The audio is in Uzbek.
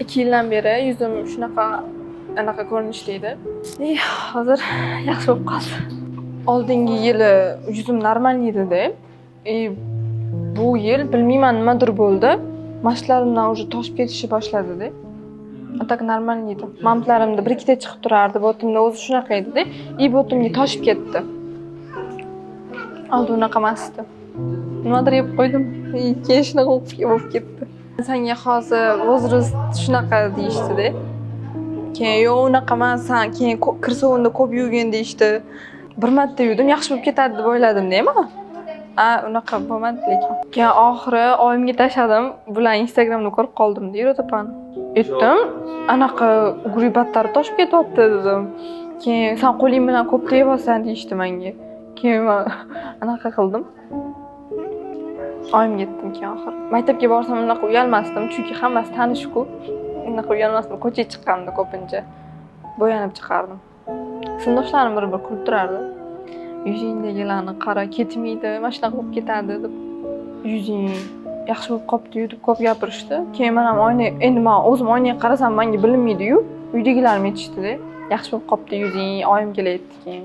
2 yildan beri yuzim shunaqa anaqa ko'rinishda edi. И hozir yaxshi bo'lib qoldi. Oldingi yili yuzim нормальный edi-da. И bu yil bilmayman, nimadir bo'ldi. Mashlarimdan уже toshib ketishni boshladi-da. А так нормальный edi. Mamtlarimda bir ikkita chiqib turardi, botimda o'zi shunaqa edi-da. И botimga toshib ketdi. Oldin unaqa emasdi. Nimadir yeb qo'ydim. И keyin shunaqa bo'lib ketdi. Sanga hozir возраст shunaqa deyishdida. Keyin yo'q, unaqa emas, san keyin kir suvini ko'p yuvgin deyishdi. Bir marta yuvdim, yaxshi bo'lib ketadi deb o'yladim-da man. A, unaqa bo'lmadi lekin. Keyin oxiri oyimga tashladim. Bularni Instagramda ko'rib qoldim, Irod opani. Aytdim, anaqa угри battar toshib ketyapti dedim. Keyin san qo'ling bilan ko'p tegyapsan deyishdi menga. Keyin man anaqa qildim. Oyimga aytdim keyin oxiri. Maktabga borsam unaqa uyalmasdim, chunki hammasi tanish-ku. Unaqa uyalmasdim. Ko'chaga chiqqanimda ko'pincha bo'yanib chiqardim. Sinfdoshlarim bir-bir kulib turardi. Yuzingdagilarni qara, ketmaydi, mana shunaqa bo'lib ketadi deb. Yuzing yaxshi bo'lib qolibdi-yu deb ko'p gapirishdi. Keyin man ham oyna, endi man o'zim oynaga qarasam menga bilinmaydi-yu. Uydagilarim aytishdida, yaxshi bo'lib qolibdi yuzing, oyim kelayapti keyin.